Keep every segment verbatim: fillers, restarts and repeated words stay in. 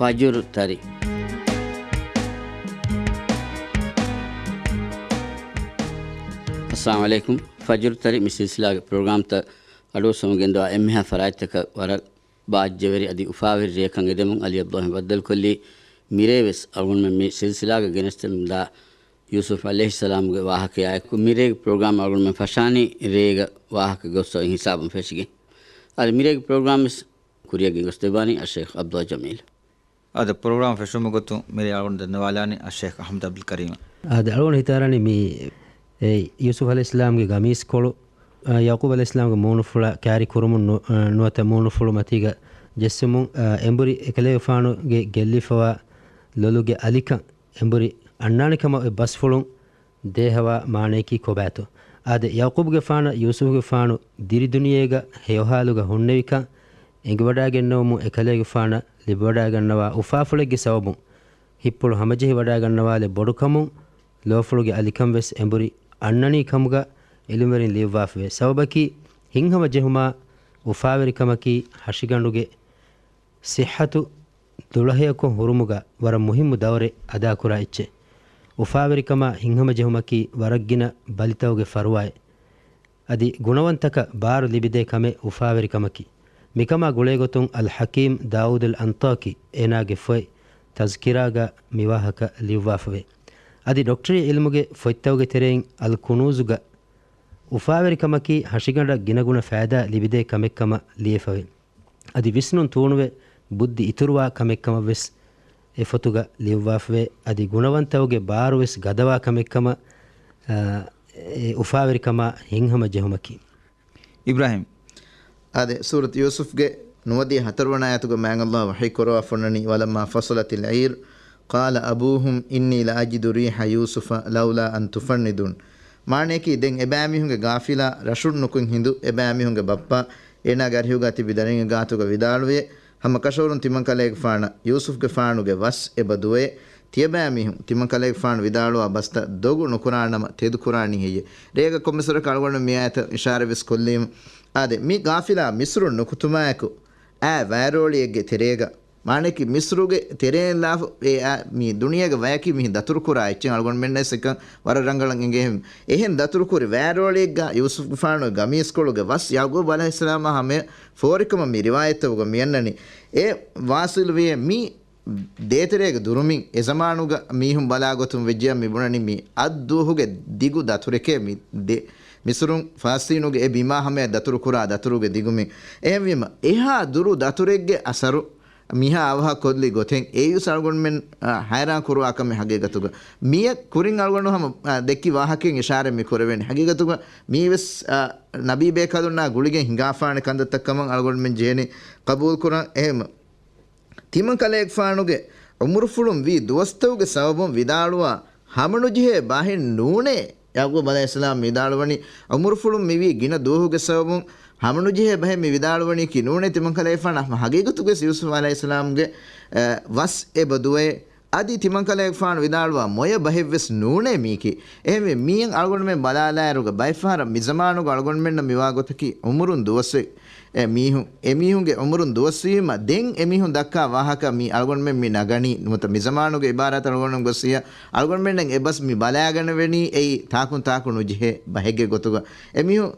ފަޖުރު ތަރި. އައްސަލާމު ޢަލައިކުމް. ފަޖުރު ތަރި މި ސިލްސިލާގެ ޕްރޮގްރާމްތައް އަޑުއައްސަމުން ގެންދަވާ އެންމެހާ ފަރާތްތަކަށް ވަރަށް ބާއްޖަވެރި އަދި އުފާވެރި ރެއަކަށް އެދެމުން އަލީ ޢަބްދުﷲ ބައްދަލުކޮށްލީ. މިރޭވެސް އަޅުގަނޑުމެން މި ސިލްސިލާގަ ގެނެސްދެމުންދާ ޔޫސުފް ޢަލައިހިއްސަލާމުގެ ވާހަކަޔާއެކު މިރޭގެ ޕްރޮގްރާމް އަޅުގަނޑުމެން ފަށާނީ ރޭގަ ވާހަކަ ގޮއްސަ އިން ހިސާބުން ފެށިގެން. އަދި މިރޭގެ ޕްރޮގްރާމްވެސް ކުރިއަށް ގެންގޮސްދެއްވާނީ އައްޝައިޚް ޢަބްދުﷲ ޖަމީލް. އާދެ، ޕްރޮގްރާމް ފެށުމުގެ ގޮތުން މިރޭ އަޅުގަނޑު ދަންނަވާލާނީ އައްޝައިޚް އަޙްމަދު ޢަބްދުލް ކަރީމަށް. އާދެ، އަޅުގަނޑު ހިތާރާނީ މި، އެ، ޔޫސުފް ޢަލައިހިއްސަލާމްގެ ގަމީސްކޮޅު، އާ، ޔަޢުޤޫބް ޢަލައިހިއްސަލާމްގެ މޫނުފުޅާ ކާރި ކުރުމުން ނު-، އާ، ނުވަތަ މޫނުފުޅު މަތީގަ ޖެއްސުމުން، އާ، އެނބުރި އެކަލޭގެފާނުގެ ގެއްލިފަވާ ލޮލުގެ އަލިކަން އެނބުރި އަންނާނެ ކަމަށް އޮތް ބަސްފުޅުން ދޭހަވާ މާނަޔަކީ ކޮބާތޯ؟ އާދެ، ޔަޢުޤޫބުގެފާނަށް ޔޫސުފުގެފާނު ދިރި ދުނިޔޭގަ ހެޔޮހާލުގަ ހުންނެވިކަން އެނގިވަޑައިގެންނެވުމުން އެކަލޭގެފާނަށް ލިބިވަޑައިގަންނަވާ އުފާފުޅެއްގެ ސަބަބުން ހިތްޕުޅު ހަމަޖެހިވަޑައިގަންނަވާލެއް ބޮޑުކަމުން ލޯފުޅުގެ އަލިކަން ވެސް އެނބުރި އަންނަނީ ކަމުގަ ޢިލްމުވެރިން ލިޔުއްވާފަވޭ. ސަބަބަކީ ހިތްހަމަޖެހުމާ އުފާވެރިކަމަކީ ހަށިގަނޑުގެ ޞިއްޙަތު ދުޅަހެޔޮކޮށް ހުރުމުގަ ވަރަށް މުހިއްމު ދައުރެއް އަދާކުރާ އެއްޗެއް. އުފާވެރިކަމާ ހިތްހަމަޖެހުމަކީ ވަރަށްގިނަ ބަލިތަކުގެ ފަރުވާއެއް. އަދި ގުނަވަންތަކަށް ބާރު ލިބިދޭ ކަމެއް އުފާވެރިކަމަކީ. މިކަމާ ގުޅޭގޮތުން އަލްޙަކީމް ދާއޫދުލް އަންޠާކީ އޭނާގެ ފޮތް ތަޒްކިރާގަ މިވާހަކަ ލިޔުއްވާފަވޭ. އަދި ޑޮކްޓަރީ ޢިލްމުގެ ފޮތްތަކުގެ ތެރެއިން އަލް ކުނޫޒުގަ އުފާވެރިކަމަކީ ހަށިގަނޑަށް ގިނަގުނަ ފައިދާ ލިބިދޭ ކަމެއްކަމަށް ލިޔެފަވޭ. އަދި ވިސްނުން ތޫނުވެ ބުއްދި އިތުރުވާ ކަމެއްކަމަށްވެސް އެ ފޮތުގަ ލިޔުއްވާފަވޭ. އަދި ގުނަވަންތަކުގެ ބާރުވެސް ގަދަވާ ކަމެއްކަމަށް، އާ، އެ އުފާވެރިކަމާ ހިތްހަމަޖެހުމަކީ. އިބްރާހިމް. އާދެ، ސޫރަތު ޔޫސުފްގެ ނުވަދިހަ ހަތަރުވަނަ އާޔަތުގަ މާތް ﷲ ވަޙީ ކުރައްވާ ފޮންނަނީ، "ولما فصلت العير قال أبوهم إني لأجد ريح يوسف لولا أن تفندون." މާނަޔަކީ، ދެން އެބައިމީހުންގެ ގާފިލާ ރަށުން ނުކުތް ހިނދު އެބައިމީހުންގެ ބައްޕަ އޭނާގެ އަރިހުގަ ތިބި ދަރިންގެ ގާތުގަ ވިދާޅުވިއޭ، ހަމަ ކަށަވަރުން ތިމަން ކަލޭގެފާނަށް ޔޫސުފްގެފާނުގެ ވަސް އެބަ ދުވޭ، ތިޔަބައިމީހުން ތިމަން ކަލޭގެފާނު ވިދާޅުވާ ބަސްތައް ދޮގު ނުކުރާނަމަ ތެދުކުރާނީ ހެއްޔޭ؟ ރޭގަ ކޮންމެސްވަރަކަށް އަޅުގަނޑު މި އާޔަތަށް އިޝާރަތްވެސް ކޮށްލީމު. އާދެ، މި ގާފިލާ މިސްރުން ނުކުތުމާއެކު އާ ވައިރޯޅިއެއްގެ ތެރޭގަ، މާނައަކީ މިސްރުގެ ތެރޭން ލާފަ އެ އާ މި ދުނިޔޭގަ ވަޔަކީ މިހެން ދަތުރުކުރާ އެއްޗެއް. އަޅުގަނޑުމެންނަށް އެކަން ވަރަށް ރަނގަޅަށް އެނގޭ. އެހެން ދަތުރުކުރި ވައިރޯޅިއެއްގަ ޔޫސުފްގެފާނުގެ ގަމީސްކޮޅުގެ ވަސް ޔަޢުޤޫބް ޢަލައިހިއްސަލާމާ ހަމަޔަށް ފޯރިކަމަށް މި ރިވާޔަތްތަކުގަ މިއަންނަނީ. އެ ވާޞިލްވިޔޭ މި ދޭތެރޭގެ ދުރުމިން އެ ޒަމާނުގަ މީހުން ބަލާގޮތުން ވެއްޖެޔާ މި ބުނަނީ މި އަށް ދުވަހުގެ ދިގު ދަތުރެކޭ މި ދޭ. މިސުރުން ފަލަސްޠީނުގެ އެ ބިމާ ހަމަޔަށް ދަތުރުކުރާ ދަތުރުގެ ދިގުމިން. އެހެންވީމަ، އެހާ ދުރު ދަތުރެއްގެ އަސަރު މިހާ އަވަހަށް ކޮށްލި ގޮތެއް އެއީވެސް އަޅުގަނޑުމެން، އާ، ހައިރާން ކުރުވާ ކަމެއް ހަގީގަތުގަ. މިއަށް ކުރިން އަޅުގަނޑު ހަމަ، އާ، ދެއްކި ވާހަކައިން އިޝާރަތް މި ކުރެވޭނެ. ހަގީގަތުގަ މީވެސް، އާ، ނަބީ ބޭކަލުންނާ ގުޅިގެން ހިނގާފާނެ ކަންތައްތައް ކަމަށް އަޅުގަނޑުމެން ޖެހެނީ ޤަބޫލުކުރަން. އެހެން ތިމަން ކަލޭގެފާނުގެ އުމުރުފުޅުން ވީ ދުވަސްތަކުގެ ސަބަބުން ވިދާޅުވާ ހަމަނުޖެހޭ ބަހެއް ނޫނޭ. ޔަޢުޤޫބް ޢަލައިހިއްސަލާމް ވިދާޅުވަނީ، އުމުރުފުޅުން މިވީ ގިނަ ދުވަހުގެ ސަބަބުން ހަމަނުޖެހޭ ބަހެއް މި ވިދާޅުވަނީކީ ނޫނޭ. ތިމަން ކަލޭގެފާނަށް ހަގީގަތުގައި ޔޫސުފް ޢަލައިހިއްސަލާމްގެ، އަ، ވަސް އެބަ ދުވޭ. އަދި ތިމަން ކަލޭގެފާނު ވިދާޅުވާ މޮޔަ ބަހެއްވެސް ނޫނޭ މީކީ. އެހެންވެ، މިއިން އަޅުގަނޑުމެން ބަލާލާއިރުގަ ބައެއްފަހަރަށް މި ޒަމާނުގަ އަޅުގަނޑުމެންނަށް މިވާ ގޮތަކީ އުމުރުން ދުވަސްވެ އެ މީހުން، އެމީހުންގެ އުމުރުން ދުވަސްވީމަ، ދެން އެމީހުން ދައްކާ ވާހަކަ މި އަޅުގަނޑުމެން މި ނަގަނީ. ނުވަތަ މި ޒަމާނުގެ އިބާރާތަށް އަޅުގަނޑުމެން ގޮއްސިޔަ، އަޅުގަނޑުމެންނަށް އެ ބަސް މި ބަލާގަނެވެނީ އެއީ ތާކުން ތާކު ނުޖެހޭ ބަހެއްގެ ގޮތުގަ. އެމީހުން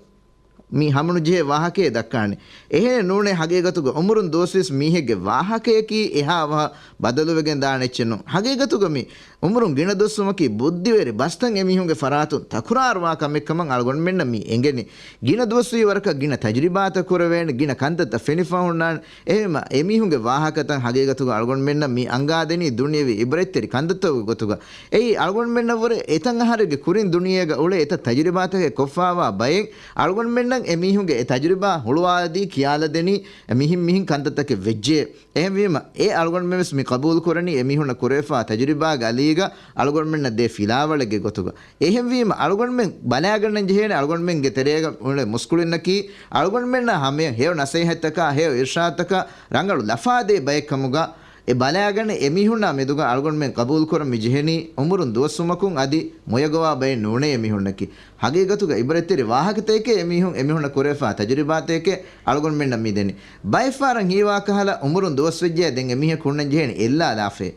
މި ހަމަނުޖެހޭ ވާހަކައެއް ދައްކާނެ. އެހެނެއް ނޫނޭ، ހަގީގަތުގަ އުމުރުން ދުވަސްވީސް މީހެއްގެ ވާހަކަޔަކީ އެހާ އަވަހަށް ބަދަލުވެގެން ދާނެ އެއްޗެއް ނޫން. ހަގީގަތުގަ މި އުމުރުން ގިނަ ދުވަސްވުމަކީ ބުއްދިވެރި ބަސްތައް އެމީހުންގެ ފަރާތުން ތަކުރާރުވާ ކަމެއްކަމަށް އަޅުގަނޑުމެންނަށް މި އެނގެނީ. ގިނަ ދުވަސްވީ ވަރަކަށް ގިނަ ތަޖުރިބާތައް ކުރެވޭނެ، ގިނަ ކަންތައްތައް ފެނިފަ ހުންނާނެ. އެހެންވީމަ، އެމީހުންގެ ވާހަކަތައް ހަގީގަތުގަ އަޅުގަނޑުމެންނަށް މި އަންގާދެނީ ދުނިޔެވީ އިބްރަތްތެރި ކަންތައްތަކުގެ ގޮތުގަ. އެއީ އަޅުގަނޑުމެންނަށްވުރެ އެތައް އަހަރެއްގެ ކުރިން ދުނިޔޭގަ އުޅޭ އެތައް ތަޖުރިބާތަކެއް ކޮށްފާވާ ބައެއް އަޅުގަނޑުމެންނަށް އެމީހުންގެ އެ ތަޖުރިބާ ހުޅުވާލަދީ ކިޔާލަދެނީ މިހިން މިހިން ކަންތައްތަކެއް ވެއްޖެ. އެހެންވީމަ، އެ އަޅުގަނޑުމެންވެސް މި ޤަބޫލުކުރަނީ އެމީހުންނަށް ކުރެވިފާ ތަޖުރިބާގެ އަލީގަ އަޅުގަނޑުމެންނަށް ދޭ ފިލާވަޅެއްގެ ގޮތުގަ. އެހެންވީމަ، އަޅުގަނޑުމެން ބަލާގަންނަން ޖެހޭނެ އަޅުގަނޑުމެންގެ ތެރޭގަ އުޅޭ މުސްކުޅިންނަކީ، އަޅުގަނޑުމެންނަށް ހަމަޔަށް ހެޔޮ ނަސޭހަތްތަކާ، ހެޔޮ އިރްޝާދުތަކާ ރަނގަޅު ލަފާދޭ ބައެއްކަމުގަ، އެ ބަލާގަނެ އެމީހުންނާ މެދުގަ އަޅުގަނޑުމެން ޤަބޫލުކުރަން މި ޖެހެނީ ޢުމުރުން ދުވަސްވުމަކުން އަދި މޮޔަގޮވާ ބައެއް ނޫނޭ އެމީހުންނަކީ. ހަގީގަތުގަ އިބްރަތްތެރި ވާހަކަތަކެއް އެމީހުން އެމީހުންނަށް ކުރެވިފާ ތަޖުރިބާތަކެއް އަޅުގަނޑުމެންނަށް މި ދެނީ. ބައެއްފަހަރަށް ހީވާ ކަހަލަ ޢުމުރުން ދުވަސްވެއްޖެޔާ ދެން އެމީހަކު ހުންނަން ޖެހޭނީ އެއްލާލާފައޭ.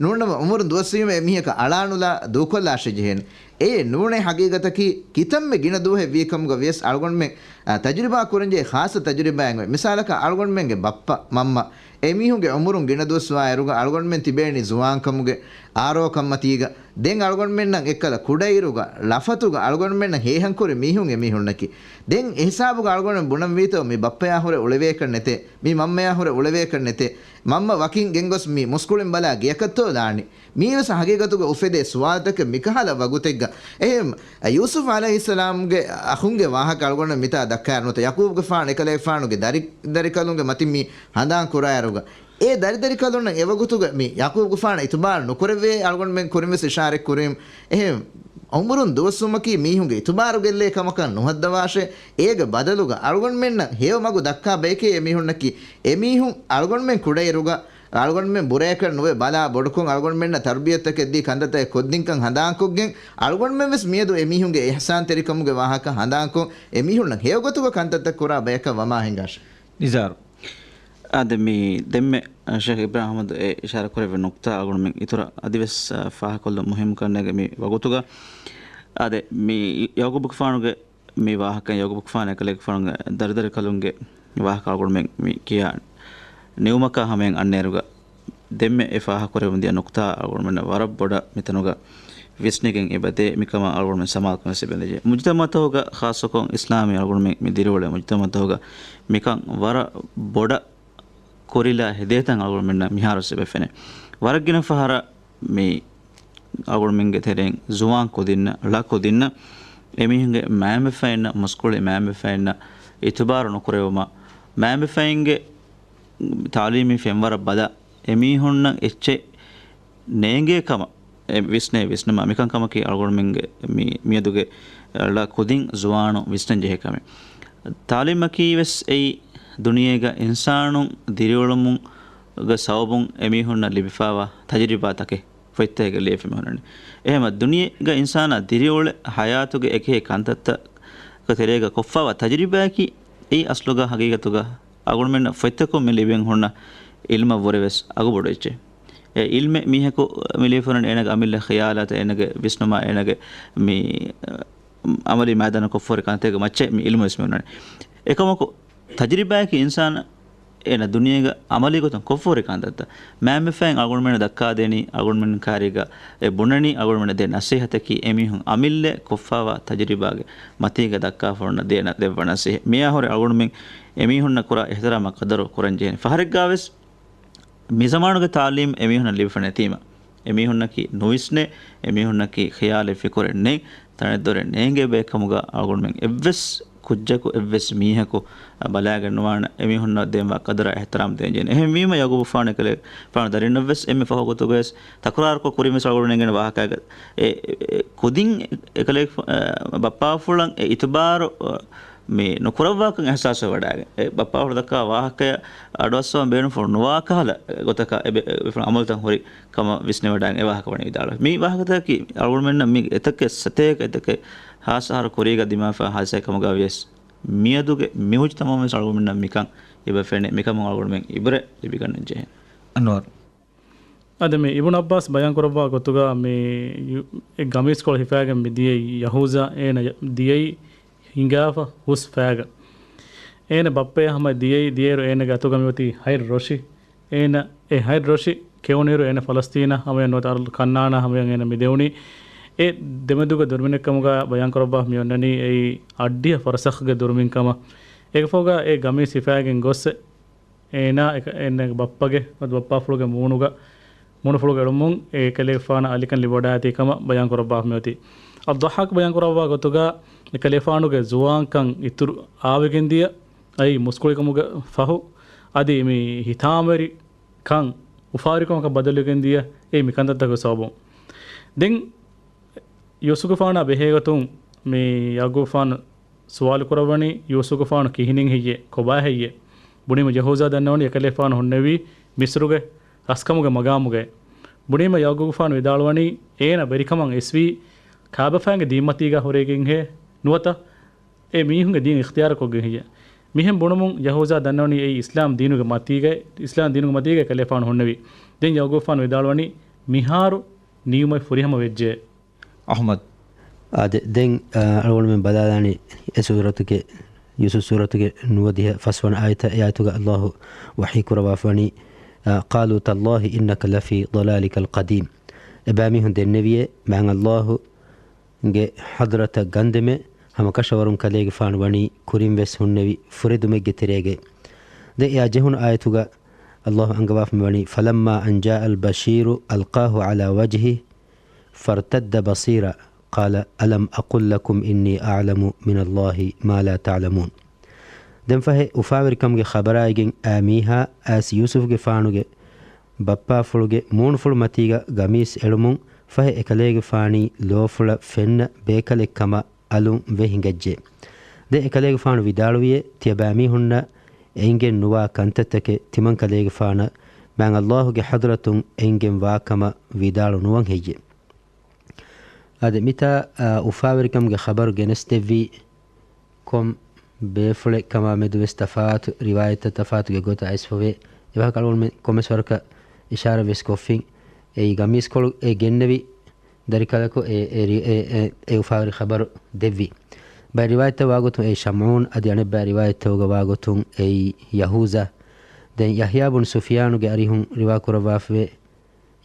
ނޫންނަމަ ޢުމުރުން ދުވަސްވީމަ އެމީހަކަށް އަޅާނުލާ ދޫކޮށްލާށޭ ޖެހޭނީ. އެއީ ނޫނޭ ހަގީގަތަކީ. ކިތަންމެ ގިނަ ދުވަހެއް ވީ ކަމުގަ ވިޔަސް އަޅުގަނޑުމެން، އާ، ތަޖުރިބާ ކުރަންޖެހޭ ޚާއްޞަ ތަޖުރިބާއެއް އޮތް. މިސާލަކަށް އަޅުގަނޑުމެންގެ ބައްޕަ، މަންމަ، އެމީހުންގެ ޢުމުރުން ގިނަ ދުވަސްވާއިރުގަ އަޅުގަނޑުމެން ތިބޭނީ ޒުވާންކަމުގެ އާރޯކަންމަތީގަ. ދެން އަޅުގަނޑުމެންނަށް އެއްކަލަ ކުޑައިރުގަ، ޅަފަތުގަ އަޅުގަނޑުމެންނަށް ހޭހަންކުރި މީހުން އެމީހުންނަކީ. ދެން އެހިސާބުގަ އަޅުގަނޑުމެން ބުނަންވީތޯ މި ބައްޕަޔާ ހުރެ އުޅެވޭކަށް ނެތޭ، މި މަންމަޔާ ހުރެ އުޅެވޭކަށް ނެތޭ، މަންމަ ވަކިން ގެންގޮސް މި މުސްކުޅިން ބަލާ ގެޔަކަށްތޯ ލާނީ. މީވެސް ހަގީގަތުގަ އުފެދޭ ސުވާލުތަކެއް. މިކަހަލަ ވަގުތެއްގަ އެހެން ޔޫސުފް ޢަލައިހިއްސަލާމްގެ އަޚުންގެ ވާހަކަ އަޅުގަނޑު މިތާ ދައްކާއިރުނުތަ، ޔަޢުޤޫބުގެފާނު އެކަލޭގެފާނުގެ ދަރި، ދަރިކަލުންގެ މަތިން މި ހަނދާން ކުރާއިރުގަ، އެ ދަރިދަރިކަލުންނަށް އެވަގުތުގަ މި ޔަޢުޤޫބުގެފާނަށް އިތުބާރު ނުކުރެވޭ. އަޅުގަނޑުމެން ކުރިންވެސް އިޝާރަތް ކުރީމު. އެހެން ޢުމުރުން ދުވަސްވުމަކީ މީހުންގެ އިތުބާރު ގެއްލޭ ކަމަކަށް ނުހައްދަވާށޭ. އޭގެ ބަދަލުގަ އަޅުގަނޑުމެންނަށް ހެޔޮ މަގު ދައްކާ ބަޔެކޭ އެމީހުންނަކީ. އެމީހުން އަޅުގަނޑުމެން ކުޑައިރުގަ އަޅުގަނޑުމެން ބުރަޔަކަށް ނުވެ ބަލާ ބޮޑުކޮށް، އަޅުގަނޑުމެންނަށް ތަރުބިޔަތުތަކެއް ދީ، ކަންތައްތަކެއް ކޮށްދިންކަން ހަނދާންކޮށްގެން، އަޅުގަނޑުމެން ވެސް މިއަދު އެމީހުންގެ އިޙްސާންތެރިކަމުގެ ވާހަކަ ހަނދާންކޮށް، އެމީހުންނަށް ހެޔޮގޮތުގަ ކަންތައްތައް ކުރާ ބަޔަކަށް ވަމާ ހިނގާށޭ. ނިޒާރު. އާދެ، މި ދެންމެ ޝޭޚް އިބްރާހިމް އަޙްމަދު އެ އިޝާރާތް ކުރެއްވި ނުކްތާ އަޅުގަނޑުމެން އިތުރަށް އަދިވެސް، އާ، ފާހަގަކޮށްލުން މުހިއްމު ކަންނޭނގެ މި ވަގުތުގަ. އާދެ، މި ޔަޢުޤޫބުގެފާނުގެ މި ވާހަކަ، ޔަޢުޤޫބުގެފާނު އެކަލޭގެފާނުގެ ދަރިދަރިކަލުންގެ ވާހަކަ އަޅުގަނޑުމެން މި ކިޔާ ނިމުމަކާ ހަމަޔަށް އަންނައިރުގަ، ދެންމެ އެ ފާހަގަކުރެވުން ދިޔަ ނުކްތާ އަޅުގަނޑުމެންނަށް ވަރަށް ބޮޑަށް މިތަނުގަ ވިސްނިގެން އެބަދޭ. މިކަމަށް އަޅުގަނޑުމެން ސަމާލުކަން ވެސް އެބަދޭ. މުޖުތަމަޢުތަކުގަ ޚާއްޞަކޮށް އިސްލާމީ އަޅުގަނޑުމެން މި ދިރިއުޅޭ މުޖުތަމަޢުތަކުގަ މިކަން ވަރަށް ބޮޑަށް ކުރިލާ ހެދޭތަން އަޅުގަނޑުމެންނަށް މިހާރު ވެސް އެބަ ފެނޭ. ވަރަށް ގިނަ ފަހަރަށް މި އަޅުގަނޑުމެންގެ ތެރެއިން ޒުވާން ކުދިންނަށް، ޅަ ކުދިންނަށް، އެމީހުންގެ މައިންބަފައިންނަށް، މުސްކުޅި މައިންބަފައިންނަށް އިތުބާރު ނުކުރެވުމަށް، މައިންބަފައިންގެ ތާލީމީ ފެންވަރަށް ބަލާ، އެމީހުންނަށް އެއްޗެއް ނޭނގޭ ކަމަށް އެ ވިސްނޭ ވިސްނުމަށް، މިކަންކަމަކީ އަޅުގަނޑުމެންގެ މި، މިއަދުގެ ޅަ ކުދިން ޒުވާނުން ވިސްނަން ޖެހޭ ކަމެއް. ތާލީމަކީ ވެސް އެއީ ދުނިޔޭގަ އިންސާނުން ދިރިއުޅުމުގެ ސަބަބުން އެމީހުންނަށް ލިބިފާވާ ތަޖުރިބާތަކެއް ފޮތްތަކެއްގަ ލިޔެފަ މި ހުންނަނީ. އެހެންމަ ދުނިޔޭގަ އިންސާނާ ދިރިއުޅޭ ހަޔާތުގެ އެކި ކަންތައްތަކުގެ ތެރޭގަ ކޮށްފާވާ ތަޖުރިބާއަކީ އެއީ އަސްލުގަ ހަގީގަތުގަ އަޅުގަނޑުމެންނަށް ފޮތްތަކުން މި ލިބެން ހުންނަ އިލްމަށްވުރެ ވެސް އަގުބޮޑު އެއްޗެއް. އެ އިލްމެއް މީހަކު މި ލިޔެފަ ހުންނަނީ އޭނަގެ އަމިއްލަ ޚިޔާލާތައް، އޭނަގެ ވިސްނުމާ، އޭނަގެ މި އަމަލީ މައިދާނަށް ކޮށްފަ ހުރި ކަންތަކެއްގެ މައްޗަށް މި އިލްމު ވެސް މި ހުންނަނީ. އެކަމަކު، ތަޖުރިބާއަކީ އިންސާނާ އޭނަ ދުނިޔޭގަ އަމަލީ ގޮތުން ކޮށްފަ ހުރި ކަންތައްތައް. މައިންބަފައިން އަޅުގަނޑުމެންނަށް ދައްކާދޭނީ، އަޅުގަނޑުމެން ކާރީގަ އެ ބުނަނީ، އަޅުގަނޑުމެންނަށް ދޭ ނަސޭހަތަކީ އެމީހުން އަމިއްލައަށް ކޮށްފާވާ ތަޖުރިބާގެ މަތީގަ ދައްކާފަ ހުންނަ ދޭ ނަ-، ދެއްވާ ނަސޭހަތް. މިއާ ހުރެ އަޅުގަނޑުމެން އެމީހުންނަށް ކުރާ އިޙްތިރާމާ ޤަދަރު ކުރަން ޖެހޭނެ. ފަހަރެއްގާވެސް މިޒަމާނުގެ ތާލީމް އެމީހުންނަށް ލިބިފަ ނެތީމަ، އެމީހުންނަކީ ނުވިސްނޭ، އެމީހުންނަކީ ޚިޔާލެއް ފިކުރެއް ނެތް، ތަނެއްދޮރެއް ނޭނގޭ ބައެއްކަމުގަ އަޅުގަނޑުމެން އެއްވެސް ކުއްޖަކު، އެއްވެސް މީހަކު ބަލާގެން ނުވާނެ، އެމީހުންނަށް ދޭންވާ ޤަދަރާ އިޙްތިރާމް ދޭން ޖެހޭނެ. އެހެންވީމަ ޔަޢުޤޫބުގެފާނު އެކަލޭގެފާނު ދަރިންނަށްވެސް އެންމެ ފަހު ގޮތުގަވެސް ތަކުރާރުކޮށް ކުރިންވެސް އަޅުގަނޑު އެނގޭނެ ވާހަކައިގަ އެ، އެ، ކުދިން އެކަލޭގެފާ-، އަ، ބައްޕާފުޅަށް އެ އިތުބާރު، އަ، މި ނުކުރައްވާކަން އިޙްސާސްވެވަޑައިގެން، އެ ބައްޕާފުޅު ދައްކާ ވާހަކަޔަށް އަޑުއައްސަވަން ބޭނުންފުޅު ނުވާ ކަހަލަ ގޮތަކަށް އެ ބެ-، އެ އަމަލުތައް ހުރި ކަމަށް ވިސްނެވަޑައިގެން އެ ވާހަކަ ވަނީ ވިދާޅުވެ. މި ވާހަކަތަކަކީ އަޅުގަނޑުމެންނަށް މި އެތަކެއް ސަތޭކަ އެތަކެއް ހާސް އަހަރު ކުރީގަ ދިމާވެފާ ހާދިސާއެއް ކަމުގަ ވިޔަސް، މިއަދުގެ މި މުޖުތަމަޢުން ވެސް އަޅުގަނޑުމެންނަށް މިކަން އެބަ ފެނޭ. މިކަމުން އަޅުގަނޑުމެން އިބްރަތް ލިބިގަންނަން ޖެހޭ. އަންވަރު. އަދި މި އިބްނު ޢައްބާސް ބަޔާންކުރައްވާ ގޮތުގަ މި އެ ގަމީސްކޮޅު ހިފާގެން މި ދިޔައީ ޔަހޫޒާ، އޭނަ ދިޔައީ ހިނގާފަ ހުސް ފައިގަ. އޭނަ ބައްޕަޔާ ހަމަ ދިޔައީ، ދިޔައިރު އޭނަގެ އަތުގަ މިއޮތީ ހަތް ރޮށި. އޭނަ އެ ހަތް ރޮށި ކެއުނިއިރު އޭނަ ފަލަސްތީނަށް ހަމަޔަށް ނުވަތަ އަރުޟު ކަންޢާނާ ހަމަޔަށް އޭނަ މި ދެވުނީ. އެ ދެމެދުގެ ދުރުމިނެއްކަމުގަ ބަޔާންކުރައްވާ މި އޮންނަނީ އެއީ އަށްޑިހަ ފަރުސަޚްގެ ދުރުމިން ކަމަށް. އޭގެ ފަހުގަ އެ ގަމީސް ހިފާގެން ގޮއްސެ އޭނާ އެކަ-، އޭނާގެ ބައްޕަގެ ނުވަތަ ބައްޕާފުޅުގެ މޫނުގަ، މޫނުފުޅުގަ އެޅުމުން އެކަލޭގެފާނަށް އަލިކަން ލިބިވަޑައިގަތީ ކަމަށް ބަޔާންކުރައްވާފަ މިއޮތީ. އައްޟައްޙާޤް ބަޔާންކުރައްވާ ގޮތުގަ އެކަލޭގެފާނުގެ ޒުވާންކަން އިތުރު އާވެގެން ދިޔަ، އައި މުސްކުޅިކަމުގެ ފަހު، އަދި މި ހިތާމަވެރި ކަން އުފާވެރިކަމަކަށް ބަދަލުވެގެން ދިޔަ، އެއީ މި ކަންތައްތަކުގެ ސަބަބުން. ދެން ޔޫސުފުގެފާނާ ބެހޭގޮތުން މި ޔަޢުޤޫބުގެފާނު ސުވާލު ކުރައްވަނީ، ޔޫސުފުގެފާނު ކިހިނެއް ހެއްޔޭ؟ ކޮބާ ހެއްޔޭ؟ ބުނީމަ ޔަހޫޒާ ދަންނަވަނީ އެކަލޭގެފާނު ހުންނެވީ މިޞްރުގެ ރަސްކަމުގެ މަގާމުގައި. ބުނީމަ ޔަޢުޤޫބުފާނު ވިދާޅުވަނީ އޭނަ ވެރިކަމަށް އެސްވީ ކާބަފާންގެ ދީންމަތީގަ ހުރެގެންހޭ ނުވަތަ އެ މީހުންގެ ދީން އިޚްތިޔާރުކޮށްގެން ހެއްޔޭ؟ މިހެން ބުނުމުން ޔަހޫޒާ ދަންނަވަނީ އެއީ އިސްލާމް ދީނުގެ މަތީގައި، އިސްލާމް ދީނުގެ މަތީގައި އެކަލޭގެފާނު ހުންނެވީ. ދެން ޔަޢުޤޫބުފާނު ވިދާޅުވަނީ މިހާރު ނިމުމަތް ފުރިހަމަ ވެއްޖެ. އަޙްމަދު. އާދެ، ދެން، އާ، އަޅުގަނޑުމެން ބަލާލާނީ އެ ސޫރަތުގެ، ޔޫސުފް ސޫރަތުގެ ނުވަދިހަ ފަސްވަނަ އާޔަތަށް. އެ އާޔަތުގަ ﷲ ވަޙީ ކުރައްވާފަވަނީ، އާ، قَالُوا تَاللَّهِ إِنَّكَ لَفِي ضَلَالِكَ الْقَدِيمِ. އެބައިމީހުން ދެންނެވިއޭ، މާތް ﷲ ގެ ޙަޟްރަތަށް ގަންދެމޭ، ހަމަ ކަށަވަރުން ކަލޭގެފާނު ވަނީ ކުރިން ވެސް ހުންނެވި ފުރެދުމެއްގެ ތެރޭގައި. ދެން އެއާ ޖެހުނު އާޔަތުގަ ﷲ އަންގަވާފަ ވަނީ، فَلَمَّا أَن جَاءَ الْبَشِيرُ أَلْقَاهُ عَلَى وَجْهِهِ فَارْتَدَّ بَصِيرًا قَالَ أَلَمْ أَقُل لَّكُمْ إِنِّي أَعْلَمُ مِنَ اللَّهِ مَا لَا تَعْلَمُونَ. ދެން ފަހެ އުފާވެރިކަމުގެ ޚަބަރާއިގެން އާ މީހާ އައިސް ޔޫސުފްގެފާނުގެ ބައްޕާފުޅުގެ މޫނުފުޅު މަތީގަ ގަމީސް އެޅުމުން ފަހެ އެކަލޭގެފާނީ ލޯފުޅަށް ފެންނަ ބޭކަލެއް ކަމަށް އަލުން ވެ ހިނގައްޖެ. ދެން އެކަލޭގެފާނު ވިދާޅުވިއޭ، ތިޔަބައިމީހުންނަށް އެނގެން ނުވާ ކަންތައްތަކެއް ތިމަން ކަލޭގެފާނަށް މާތް ﷲ ގެ ޙަޟްރަތުން އެނގެން ވާ ކަމަށް ވިދާޅު ނުވަން ހެއްޔެ؟ އާދެ، މިތާ، އާ، އުފާވެރިކަމުގެ ޚަބަރު ގެނެސްދެއްވީ ކޮން ބޭފުޅެއް ކަމާ މެދު ވެސް ތަފާތު ރިވާޔަތްތައް ތަފާތުގެ ގޮތަށް އައިސްފަވޭ. އެވާހަކަ އަޅުގަނޑުމެން ކޮންމެސް ވަރަކަށް އިޝާރަ ވެސް ކޮށްފިން. އެއީ ގަމީސްކޮޅު އެ ގެންނެވި ދަރިކަލަކު އެ، އެ ރި-، އެ، އެ، އެ އުފާވެރި ޚަބަރު ދެއްވި. ބައެއް ރިވާޔަތްތައް ވާގޮތުން އެ ޝަމްޢޫން އަދި އަނެއްބައި ރިވާޔަތްތަކުގަ ވާގޮތުން އެއީ ޔަހޫޒާ. ދެން ޔަޙްޔާ ބުން ސުފިޔާނުގެ އަރިހުން ރިވާ ކުރައްވާފަވޭ.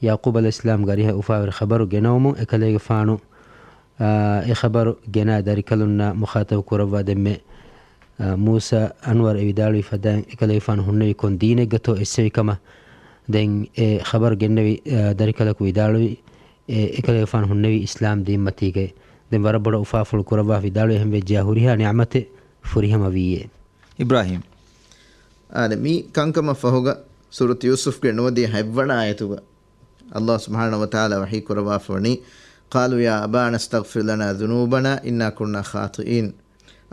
ޔަޢުޤޫބް ޢަލައިހިއްސަލާމްގެ އަރިހަށް އުފާވެރި ޚަބަރު ގެނައުމުން އެކަލޭގެފާނު، އާ، އެ ޚަބަރު ގެނާ ދަރިކަލުންނާ މުޚާޠަބު ކުރައްވާ ދެންމެ، އާ، މޫސާ އަންވަރު އެ ވިދާޅުވި ފަދައިން އެކަލޭގެފާނު ހުންނެވި ކޮން ދީނެއްގަތޯ އެއްސެވި ކަމަށް. ދެން އެ ޚަބަރު ގެންނެވި، އާ، ދަރިކަލަކު ވިދާޅުވި، އެ، އެކަލޭގެފާނު ހުންނެވީ އިސްލާމް ދީންމަތީގައި. ދެން ވަރަށް ބޮޑަށް އުފާފުޅު ކުރައްވާ ވިދާޅުވި އެހެން ވެއްޖެޔާ ހުރިހާ ނިޢުމަތެއް ފުރިހަމަ ވީއޭ. އިބްރާހީމް. އާދެ، މި ކަންކަމަށް ފަހުގަ ސޫރަތު ޔޫސުފްގެ ނުވަދިހަ ހަތްވަނަ އާޔަތުގަ ﷲ ސުބްޙާނަހޫ ވަތަޢާލާ ވަޙީ ކުރައްވާފަވަނީ، قَالُوا يَا أَبَانَا اسْتَغْفِرْ لَنَا ذُنُوبَنَا إِنَّا كُنَّا خَاطِئِينَ.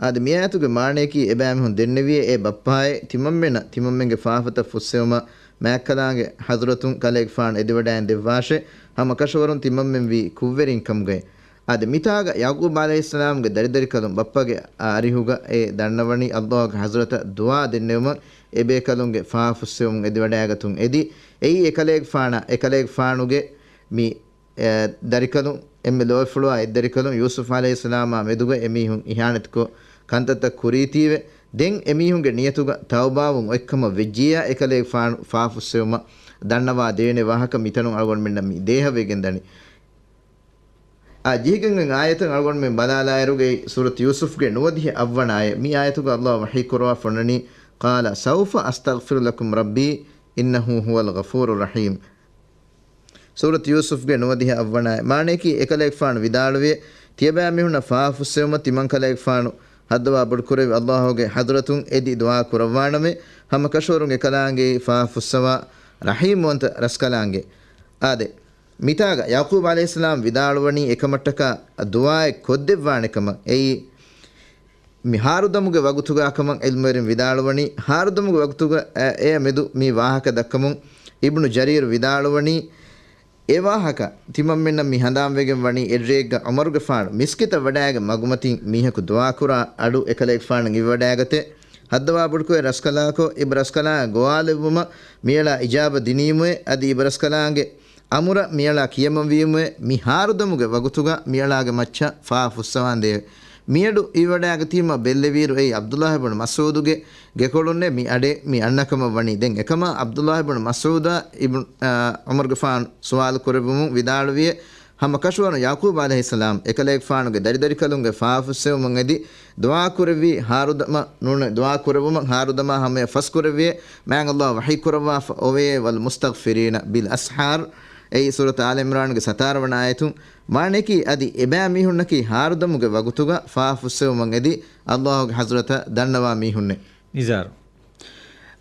އާދެ، މި އާޔަތުގެ މާނަޔަކީ އެބައިމީހުން ދެންނެވިއޭ އޭ ބައްޕާއޭ، ތިމަންމެނަށް ތިމަންމެންގެ ފާފަތައް ފުއްސެވުމަށް މާތްކަލާނގެ ޙަޟްރަތުން ކަލޭގެފާނު އެދިވަޑައިން ދެއްވާށޭ، ހަމަ ކަށަވަރުން ތިމަންމެން ވީ ކުށްވެރިން ކަމުގައި. އާދެ، މިތާގަ ޔަޢުޤޫބް ޢަލައިހިއްސަލާމްގެ ދަރިދަރިކަލުން ބައްޕަގެ އަރިހުގަ އެ ދަންނަވަނީ ﷲ ގެ ޙަޟްރަތަށް ދުޢާ ދެންނެވުމަށް، އެބޭކަލުންގެ ފާފުއްސެވުމުން އެދިވަޑައިގަތުން އެދި، އެއީ އެކަލޭގެފާނަށް، އެކަލޭގެފާނުގެ މި، އެ، ދަރިކަލުން އެންމެ ލޯތްފުޅުވާ އެއްދަރިކަލުން ޔޫސުފް ޢަލައިހިއްސަލާމާ މެދުގަ އެމީހުން އިހާނެތިކޮށް ކަންތައްތައް ކުރީތީވެ، ދެން އެމީހުންގެ ނިޔަތުގަ ތައުބާވުން އޮތްކަމަށް ވެއްޖިއްޔާ އެކަލޭގެފާނު ފާފުއްސެވުމަށް ދަންނަވާ ދޭނެ ވާހަކަ މިތަނުން އަޅުގަނޑުމެންނަށް މި ދޭހަވެގެން ދަނީ. އާ، ޖެހިގެން އައި އާޔަތަށް އަޅުގަނޑުމެން ބަލާލާއިރުގައި ސޫރަތު ޔޫސުފްގެ ނުވަދިހަ އަށްވަނަ އާޔަތް. މި އާޔަތުގަ ﷲ ވަޙީ ކުރައްވާފަ އޮންނަނީ، قَالَ سَوْفَ أَسْتَغْفِرُ لَكُمْ رَبِّي إِنَّهُ هُوَ الْغَفُورُ الرَّحِيمُ. ސޫރަތު ޔޫސުފްގެ ނުވަދިހަ އަށްވަނަ އާޔަތް. މާނަޔަކީ އެކަލޭގެފާނު ވިދާޅުވިއޭ، ތިޔަބައިމީހުންނަށް ފާފުއްސެވުމަށް ތިމަން ކަލޭގެފާނު ހައްދަވާ ބޮޑުކުރެއްވި ﷲ ގެ ޙަޟްރަތުން އެދި ދުޢާ ކުރައްވާނަމޭ، ހަމަ ކަށަވަރުން އެކަލާނގެއީ ފާފުއްސަވާ ރަޙީމްވަންތަ ރަސްކަލާނގެ. އާދެ، މިތާގަ ޔަޢުޤޫބް ޢަލައިހިއްސަލާމް ވިދާޅުވަނީ އެކަމަށްޓަކާ ދުޢާއެއް ކޮށްދެއްވާނެ ކަމަށް. އެއީ މި ހާރުދަމުގެ ވަގުތުގަ ކަމަށް ޢިލްމުވެރިން ވިދާޅުވަނީ، ހާރުދަމުގެ ވަގުތުގަ، އެ، އެއާ މެދު މި ވާހަކަ ދައްކަމުން އިބްނު ޖަރީރު ވިދާޅުވަނީ، އެ ވާހަކަ ތިމަންމެންނަށް މި ހަނދާންވެގެން ވަނީ އެއްރެއެއްގަ ޢުމަރުގެފާނު މިސްކިތަށް ވަޑައިގެން މަގުމަތިން މީހަކު ދުޢާކުރާ އަޑު އެކަލޭގެފާނު އިވިވަޑައިގަތޭ، ހައްދަވާ ބޮޑުކޮށް ރަސްކަލާކޮ، އިބަ ރަސްކަލާ ގޮވާލެއްވުމަށް މިއަޅާ އިޖާބަ ދިނީމުއޭ، އަދި އިބަ ރަސްކަލާނގެ އަމުރަށް މިއަޅާ ކިޔަމަންވީމުއޭ، މި ހާރުދަމުގެ ވަގުތުގަ މިއަޅާގެ މައްޗަށް ފާފުއްސަވާނދޭވެ. މިއަޑު އިވިވަޑައިގަތީމަ ބެއްލެވިއިރު އެއީ ޢަބްދުﷲ ބުނު މަސްޢޫދުގެ ގެކޮޅުންނޭ މި އަޑެއް މި އަންނަކަމަށް ވަނީ. ދެން އެކަމާ ޢަބްދުﷲ ބުނު މަސްޢޫދާ އިބްނު، އާ، ޢުމަރުގެފާނު ސުވާލު ކުރެއްވުމުން ވިދާޅުވިއޭ، ހަމަ ކަށަވަރުން ޔަޢުޤޫބް ޢަލައިހިއްސަލާމް އެކަލޭގެފާނުގެ ދަރިދަރިކަލުންގެ ފާފުއްސެވުމުން އެދި ދުޢާ ކުރެއްވީ ހާރުދަމަށް ނޫނޭ، ދުޢާ ކުރެއްވުމަށް ހާރުދަމާ ހަމަޔަށް ފަސް ކުރެއްވިއޭ، މާތް ﷲ ވަޙީ ކުރައްވާފަ އޮވެޔޭ، وَالْمُسْتَغْفِرِينَ بِالْأَسْحَارِ. އެއީ ސޫރަތު އާލު ޢިމްރާންގެ ސަތާރަ ވަނަ އާޔަތުން. މާނަޔަކީ އަދި އެބައިމީހުންނަކީ ހާރުދަމުގެ ވަގުތުގަ ފާފުއްސެވުމަށް އެދި ﷲ ގެ ޙަޟްރަތަށް ދަންނަވާ މީހުންނޭ. ނިޒާރު.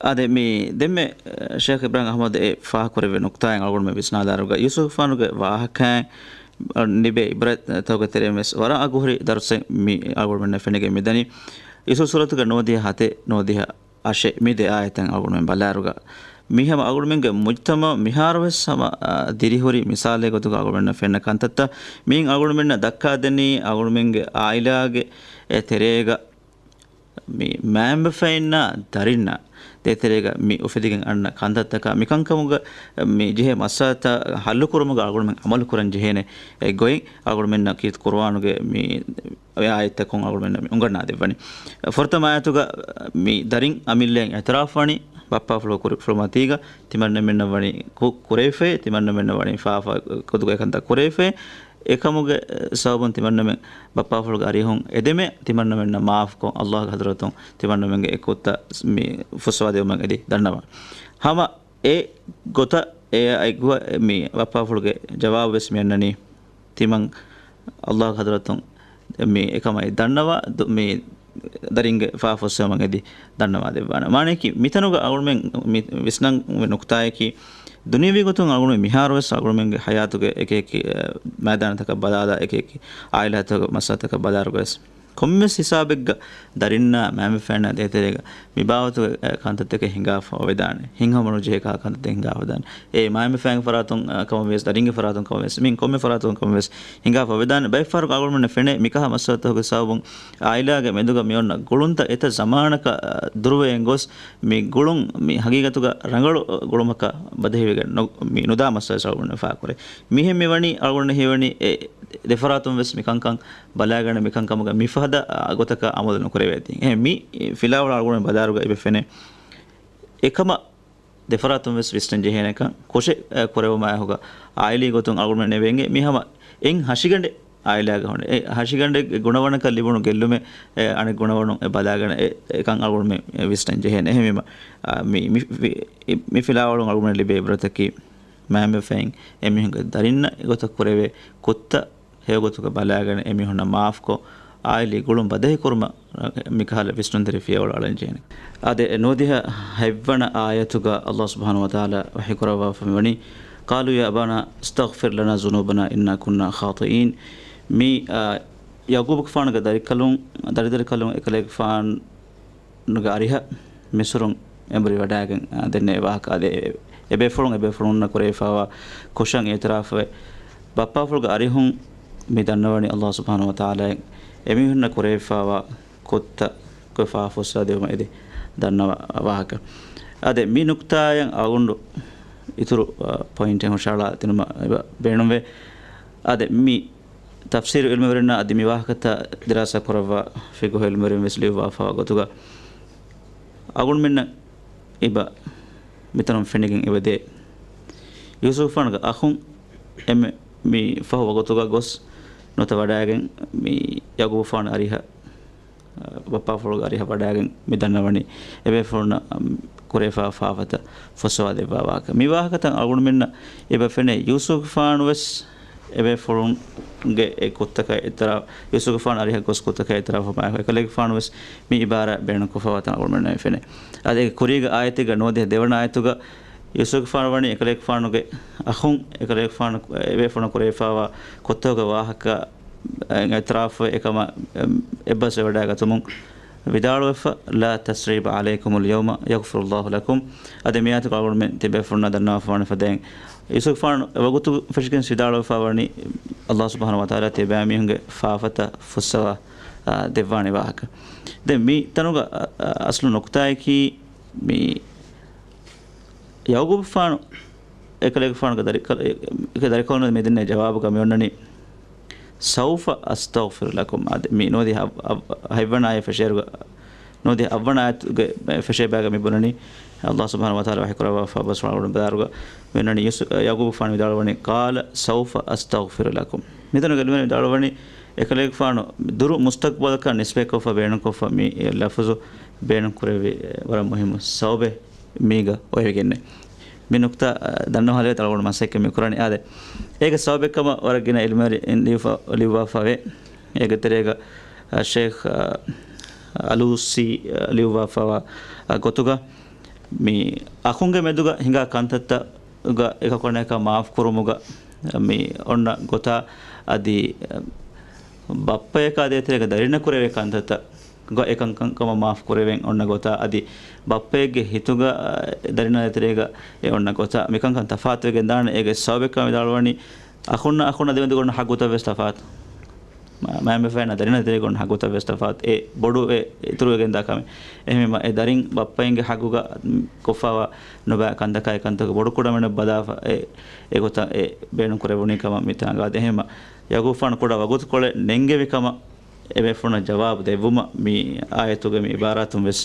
އާދެ، މި ދެންމެ، ޝޭޚް އިބްރާހިމް އަޙްމަދު އެ ފާހަގަކުރެއްވި ނުކުތާއިން އަޅުގަނޑުމެން ވިސްނާލާއިރުގަ ޔޫސުފްގެފާނުގެ ވާހަކައިން ލިބޭ ޢިބްރަތްތަކުގެ ތެރެއިން ވެސް ވަރަށް އަގުހުރި ދަރުސެއް މި އަޅުގަނޑުމެންނަށް ފެނިގެން މިދަނީ. ޔޫސުފް ސޫރަތުގެ ނުވަދިހަ ހަތެއް، ނުވަދިހަ އަށެއް މި ދެ އާޔަތަށް އަޅުގަނޑުމެން ބަލާއިރުގަ، މި ހަމަ އަޅުގަނޑުމެންގެ މުޖްތަމަޢު މިހާރުވެސް ހަމަ، އާ، ދިރިހުރި މިސާލެއް ގޮތުގަ އަޅުގަނޑުމެންނަށް ފެންނަ ކަންތައްތައް. މިއިން އަޅުގަނޑުމެންނަށް ދައްކާދެނީ އަޅުގަނޑުމެންގެ އާއިލާގެ އެ ތެރޭގަ މި މައިންބަފައިންނާ ދަރިންނާ ދޭތެރޭގަ މި އުފެދިގެން އަންނަ ކަންތައްތަކާ މިކަންކަމުގަ މި ޖެހޭ މައްސަލަތައް ހައްލުކުރުމުގަ އަޅުގަނޑުމެން އަމަލު ކުރަން ޖެހޭނެ އެއް ގޮތް އަޅުގަނޑުމެންނަށް ކީރިތި ޤުރުއާނުގެ މި އެ އާޔަތްތަކުން އަޅުގަނޑުމެންނަށް މި އުނގަންނާ ދެއްވަނީ. ފުރަތަމަ އާޔަތުގަ މި ދަރިން އަމިއްލައިން އިޢުތިރާފު ވަނީ ބައްޕާފުޅު ކުރި-، ފުޅުމަތީގަ ތިމަންނަމެންނަށް ވަނީ ކު-، ކުރެވިފައި، ތިމަންނަމެންނަށް ވަނީ ފާފަ ގޮތުގަ އެކަންތައް ކުރެވިފައި. އެކަމުގެ ސަބަބުން ތިމަންނަމެން ބައްޕާފުޅުގެ އަރިހުން އެދެމޭ، ތިމަންނަމެންނަށް މާފުކޮށް، ﷲގެ ޙަޟްރަތުން ތިމަންނަމެންގެ އެ ކުށްތައް މި ފުއްސަވާ ދެވުމަށް އެދި ދަންނަވަން. ހަމަ އެ ގޮތަށް އެ އައިގު މި ބައްޕާފުޅުގެ ޖަވާބު ވެސް މި އަންނަނީ ތިމަން ﷲގެ ޙަޟްރަތުން މި އެކަމަށް ދަންނަވާ ދު-، މި ދަރިންގެ ފާފަ ފުއްސެވުމަށް އެދި ދަންނަވާ ދެއްވާނެ. މާނަޔަކީ މިތަނުގަ އަޅުމެން މި ވިސްނަން ނުކުތާޔަކީ، ދުނިޔަވީ ގޮތުން އަޅުމެން މިހާރުވެސް އަޅުމެންގެ ޙަޔާތުގެ އެކި އެކި، އެ، މައިދާނަތަކަށް ބަލާލާ، އެކި އެކި އާއިލާތަކަށް މައްސަލަތަކަށް ބަލާއިރުގަވެސް ކޮންމެސް ހިސާބެއްގަ ދަރިންނާ މައިންބަފައިންނާ ދޭތެރޭގަ މި ބާވަތުގެ، އެ، ކަންތައްތަކެއް ހިނގާފަ އޮވެދާނެ. ހިނގަމުނުޖެހޭ ކަހަލަ ކަންތައްތައް ހިނގާފަ އޮވެދާނެ. އެ މައިންބަފައިންގެ ފަރާތުން، އަ، ކަމަށް ވިޔަސް، ދަރިންގެ ފަރާތުން ކަމަށް ވިޔަސް، މި ކޮންމެ ފަރާތުން ކަމަށް ވިޔަސް ހިނގާފަ އޮވެދާނެ. ބައެއް ފަހަރަކު އަޅުގަނޑުމެންނަށް ފެނޭ މިކަހަލަ މައްސަލަތަކުގެ ސަބަބުން އާއިލާގެ މެދުގަ މި އޮންނަ ގުޅުންތައް އެތައް ޒަމާނަކަށް، އަ، ދުރުވެގެން ގޮސް، މި ގުޅުން މި ހަގީގަތުގަ ރަނގަޅު، އަ، ގުޅުމަކަށް ބަދަހިވެގެން ނު-، މި ނުދާ މައްސަލަ އަޅުގަނޑުމެން ފާހަގަކުރޭ. މިހެން މިވަނީ އަޅުގަނޑަށް ހީވަނީ އެ ދެފަރާތުން ވެސް މިކަންކަން ބަލާގަނެ މިކަންކަމުގަ މިފަހަތަށް އަ، ގޮތަކަށް އަމަލު ނުކުރެވޭތީ. އެހެން މި ފިލާވަޅު އަޅުގަނޑުމެން ބަލާއިރުގަ އެބަ ފެނޭ. އެކަމަށް ދެފަރާތުން ވެސް ވިސްނަން ޖެހޭނެކަން ކުށެއް، އަ، ކުރެވުމާއެކުގަ އާއިލީ ގޮތުން އަޅުގަނޑުމެން އެބަ އެނގޭ މި ހަމަ އެއް ހަށިގަނޑެއް އާއިލާގަ ހުންނަ. އެ ހަށިގަނޑެއްގެ ގުނަވަނަކަށް ލިބުނު ގެއްލުމެއް، އެ، އަނެއް ގުނަވަނުން އެ ބަލާގަނެ އެ، އެކަން އަޅުގަނޑުމެން ވިސްނަން ޖެހޭނެ. އެހެންވީމަ، އާ، މި، މި، މި، މި ފިލާވަޅުން އަޅުގަނޑުމެން ލިބޭ އިބްރަތަކީ، މައިންބަފައިން އެމީހުންގެ ދަރިންނަށް އެގޮތަށް ކުރެވޭ ކުށްތައް ހެޔޮގޮތުގަ ބަލާގަނެ އެމީހުންނަށް މާފުކޮށް، އާއިލީ ގުޅުން ބަދަހިކުރުމަށް މިކަހަލަ ވިސްނުންތެރި ފިޔަވަޅު އަޅަން ޖެހޭނެ. އާދެ، ނުވަދިހަ ހަތްވަނަ އާޔަތުގަ ﷲ ސުބްޙާނަހޫ ވަތަޢާލާ ވަޙީކުރައްވާފަ މިވަނީ، قَالُوا يَا أَبَانَا اسْتَغْفِرْ لَنَا ذُنُوبَنَا إِنَّا كُنَّا خَاطِئِينَ. މި، އާ، ޔަޢުޤޫބުގެފާނުގެ ދަރިކަލުން، ދަރިދަރިކަލުން އެކަލޭގެފާނުގެ އަރިހަށް މިސުރުން އެނބުރި ވަޑައިގެން، އާ، ދެންނެވި ވާހަކަ. އާދެ، އެބޭފުޅުން އެބޭފުޅުންނަށް ކުރެވިފައިވާ ކުށަށް އިޢުތިރާފުވެ، ބައްޕާފުޅުގެ އަރިހުން މި ދަންނަވަނީ ﷲ ސުބްޙާނަހޫ ވަތަޢާލާ އެމީހުންނަށް ކުރެވިފައިވާ ކުށްތައް ކޮށްފަ ފުއްސާ ދެވުމަށް އެދި ދަންނަވާ ވާހަކަ. އާދެ، މި ނުކްތާއަށް އަޅުގަނޑު އިތުރު، އަ، ޕޮއިންޓެއް ހުށަހަޅާ ދިނުމަށް އެބަ ބޭނުންވޭ. އާދެ، މި ތަފްސީރު ޢިލްމުވެރިންނާ އަދި މި ވާހަކަތައް ދިރާސާ ކުރައްވާ ފިޤުހު ޢިލްމުވެރިން ވެސް ލިޔުއްވާފައިވާ ގޮތުގަ، އަޅުގަނޑުމެންނަށް އެބަ މިތަނުން ފެނިގެން އެބަދޭ. ޔޫސުފުގެފާނުގެ އަޚުން އެންމެ މި ފަހު ވަގުތުގަ ގޮސް ނުވަތަ ވަޑައިގެން މި ޔަޢުޤޫބުގެފާނު އަރިހަށް، ބައްޕާފުޅުގެ އަރިހަށް ވަޑައިގެން މި ދަންނަވަނީ އެބޭފުޅުންނަށް، އަ، ކުރެވިފައިވާ ފާފަތައް ފުއްސަވާ ދެއްވާ ވާހަކަ. މި ވާހަކަތައް އަޅުގަނޑުމެންނަށް އެބަ ފެނޭ ޔޫސުފުގެފާނު ވެސް އެބޭފުޅުންގެ އެ ކުށްތަކަށް އިޢުތިރާ-، ޔޫސުފުގެފާނު އަރިހަށް ގޮސް ކުށްތަކަށް އިޢުތިރާފު ވުމާއެކު އެކަލޭގެފާނު ވެސް މި އިބާރާތް ބޭނުންކޮށްފައިވާތަން އަޅުގަނޑުމެންނަށް ފެނޭ. އަދި އޭގެ ކުރީގެ އާޔަތެއްގަ ނުވަދިހަ ދެވަނަ އާޔަތުގަ ޔޫސުފުގެފާނު ވަނީ އެކަލޭގެފާނުގެ އަޚުން އެކަލޭގެފާނު އެބޭފުޅުންނަށް ކުރެވިފައިވާ ކުށްތަކުގެ ވާހަކަ އެ، އިޢުތިރާފު އެކަމަށް، އެ، އެއްބަސްވެވަޑައިގަތުމުން ވިދާޅުވެފަ، لَا تَثْرِيبَ عَلَيْكُمُ الْيَوْمَ يَغْفِرُ اللَّهُ لَكُمْ. އަދި މިއާޔަތުގަ އަޅުގަނޑުމެން ތިބޭފުޅުންނަށް ދަންނަވާފަވާނެ ފަދައިން، ޔޫސުފުގެފާނު އެވަގުތު ފެށިގެން ވިދާޅުވެފަ ވަނީ، ﷲ ސުބްޙާނަހޫ ވަތަޢާލާ ތިޔަބައިމީހުންގެ ފާފަތައް ފުއްސަވާ، އާ، ދެއްވާނެ ވާހަކަ. ދެން މި ތަނުގަ، އަ، އަ، އަސްލު ނުކުތާއަކީ މި ޔަޢުޤޫބުފާނު އެކަލޭގެފާނުގެ ދަރިކަލު-، އެ، އެ ދަރިކަލުން މި ދެންނެވި ޖަވާބުގަ މި އޮންނަނީ، سَوْفَ أَسْتَغْفِرُ لَكُمْ. އާދެ، މި ނުވަދިހަ އަށް، އަށް، ހަތްވަނަ އާޔަތް ފެށޭއިރުގަ، ނުވަދިހަ އަށްވަނަ އާޔަތުގެ ފެށޭ ބައިގަ މި ބުނަނީ، ﷲ ސުބްޙާނަހޫ ވަތަޢާލާ ވަޙީ ކުރައްވާފަ ބަސްވާ ބައިގަ މި އޮންނަނީ، ޔޫސު-، ޔަޢުޤޫބުފާނު ވިދާޅުވަނީ، قَالَ سَوْفَ أَسْتَغْفِرُ لَكُمْ. މިތަނުގަ ޢިލްމުވެރިން ވިދާޅުވަނީ، އެކަލޭގެފާނު ދުރު މުސްތަޤްބަލަކަށް ނިސްބަތްކޮށްފަ ބޭނުންކޮށްފަ މި ލަފުޒު ބޭނުންކުރެއްވި ވަރަށް މުހިއްމު ސަބަބެއް މީގަ އޮވެގެންނެއް. މި ނުކްތާ، އަ، ދަންނަވާލެވޭތޯ އަޅުގަނޑު މަސައްކަތް މި ކުރަނީ. އާދެ، އޭގެ ސަބަބެއްކަމަށް ވަރަށް ގިނަ ޢިލްމުވެރިން ލިޔުފަ-، ލިޔުއްވާފަވޭ. އޭގެ ތެރޭގަ، އަ، ޝޭޚް، އަ، އަލޫސީ، އަ، ލިޔުއްވާފަވާ، އަ، ގޮތުގަ މި އަޚުންގެ މެދުގަ ހިނގާ ކަންތައްތައް ގަ އެކަކު އަނެކާ މާފުކުރުމުގަ މި އޮންނަ ގޮތާ އަދި ބައްޕަޔަކާ ދޭތެރޭގަ ދަރިންނަށް ކުރެވޭ ކަންތައްތައް ގޮ އެކަންކަން ކަމަށް މާފު ކުރެވެން އޮންނަ ގޮތާ، އަދި ބައްޕައެއްގެ ހިތުގަ، އަ، ދަރިންނާ ދޭތެރޭގަ އެ އޮންނަ ގޮތާ، މިކަންކަން ތަފާތުވެގެން ދާނެ. އޭގެ ސަބަބެއްކަމަށް ވިދާޅުވަނީ، އަޚުންނާ އަޚުންނާ ދެމެދުގަ އޮންނަ ހައްގުތައް ވެސް ތަފާތު. މަ-، މައިންބަފައިންނާ ދަރިންނާ ދޭތެރޭގަ އޮންނަ ހައްގުތައް ވެސް ތަފާތު. އެ ބޮޑު އެ އިތުރުވެގެން ދާ ކަމެއް. އެހެންވީމަ، އެ ދަރިން ބައްޕައިންގެ ހައްގުގަ ކޮށްފައިވާ ނުބައި ކަންތަކާއި ކަންތަކުގެ ބޮޑުކުޑަމިނެއް ބަލާފަ، އެ، އެގޮތަށް އެ ބޭނުން ކުރެވުނީ ކަމަށް މި ތާނގާ ދޭ. އެހެންވީމަ، ޔަގޫފާނު ކުޑަ ވަގުތުކޮޅެއް ނެންގެވި ކަމަށް އެބޭފުޅުންނަށް ޖަވާބު ދެއްވުމަށް މި އާޔަތުގެ މި އިބާރާތުން ވެސް